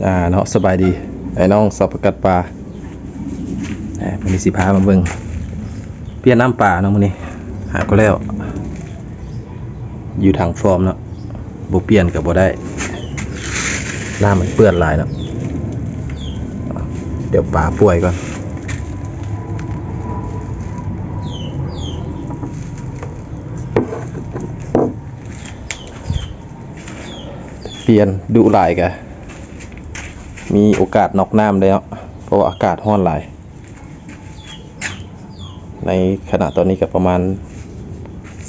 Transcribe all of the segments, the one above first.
ອ່າເນາະ ສະບາຍດີ ໄອ້ນ້ອງຊາວປະກັດປາ. ມື້ນີ້ຊິພາມາເບິ່ງ ປ່ຽນນ້ຳປາເນາະ ມື້ນີ້ຫາກໍແລ້ວ ຢູ່ທາງຟອມເນາະ ບໍ່ປ່ຽນກໍບໍ່ໄດ້ ນ້ຳມັນເປື້ອນຫຼາຍເນາະ. ດຽວປາປ່ວຍກ່ອນ ປ່ຽນດຸຫຼາຍກະມີໂອກາດນັອກນ້ຳເດ້ເນາະ ເພາະວ່າອາກາດຮ້ອນຫຼາຍ. ໃນຂະນະຕອນນີ້ກໍປະມານ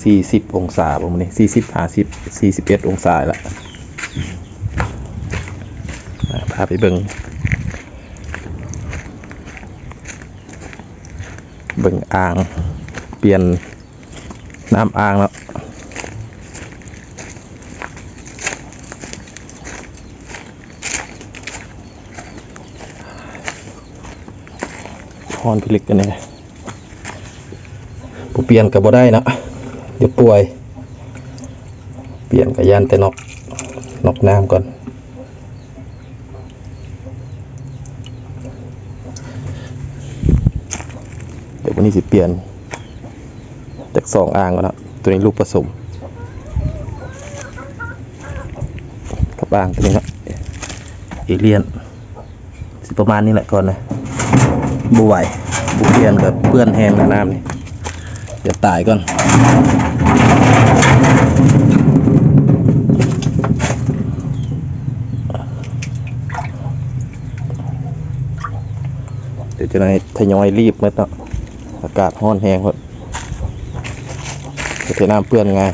ສີ່ສິບອົງສາ ປະມານນີ້ ສີ່ສິບ ຫ້າສິບ ສີ່ສິບເອັດອົງສາລະ. ພາໄປເບິ່ງ ເບິ່ງອ່າງ ປ່ຽນນ້ຳອ່າງເນາະ. ຮ້ອນພິລຶກອັນນີ້ ບໍ່ປ່ຽນກໍບໍ່ໄດ້ເນາະ ດຽວປ່ວຍ. ປ່ຽນກໍຢ້ານແຕ່ນັອກ ນັອກນ້ຳກ່ອນ. ດຽວມື້ນີ້ຊິປ່ຽນຈັກສອງອ່າງກ່ອນເນາະ. ໂຕນີ້ລູກປະສົມກັບອ່າງໂຕນີ້ເນາະ ເອລຽນ. ຊິປະມານນີ້ແຫຼະກ່ອນນະ ບໍ່ໄຫວ ບໍ່ປ່ຽນກໍເປື້ອນແຮງນະນ້ຳນີ້. ດຽວຕາຍກ່ອນ ດຽວຈະໄດ້ທະຍອຍລີບໝົດເນາະ ອາກາດຮ້ອນແຮງໂພດ ເຮັດໃຫ້ນ້ຳເປື້ອນງ່າຍ.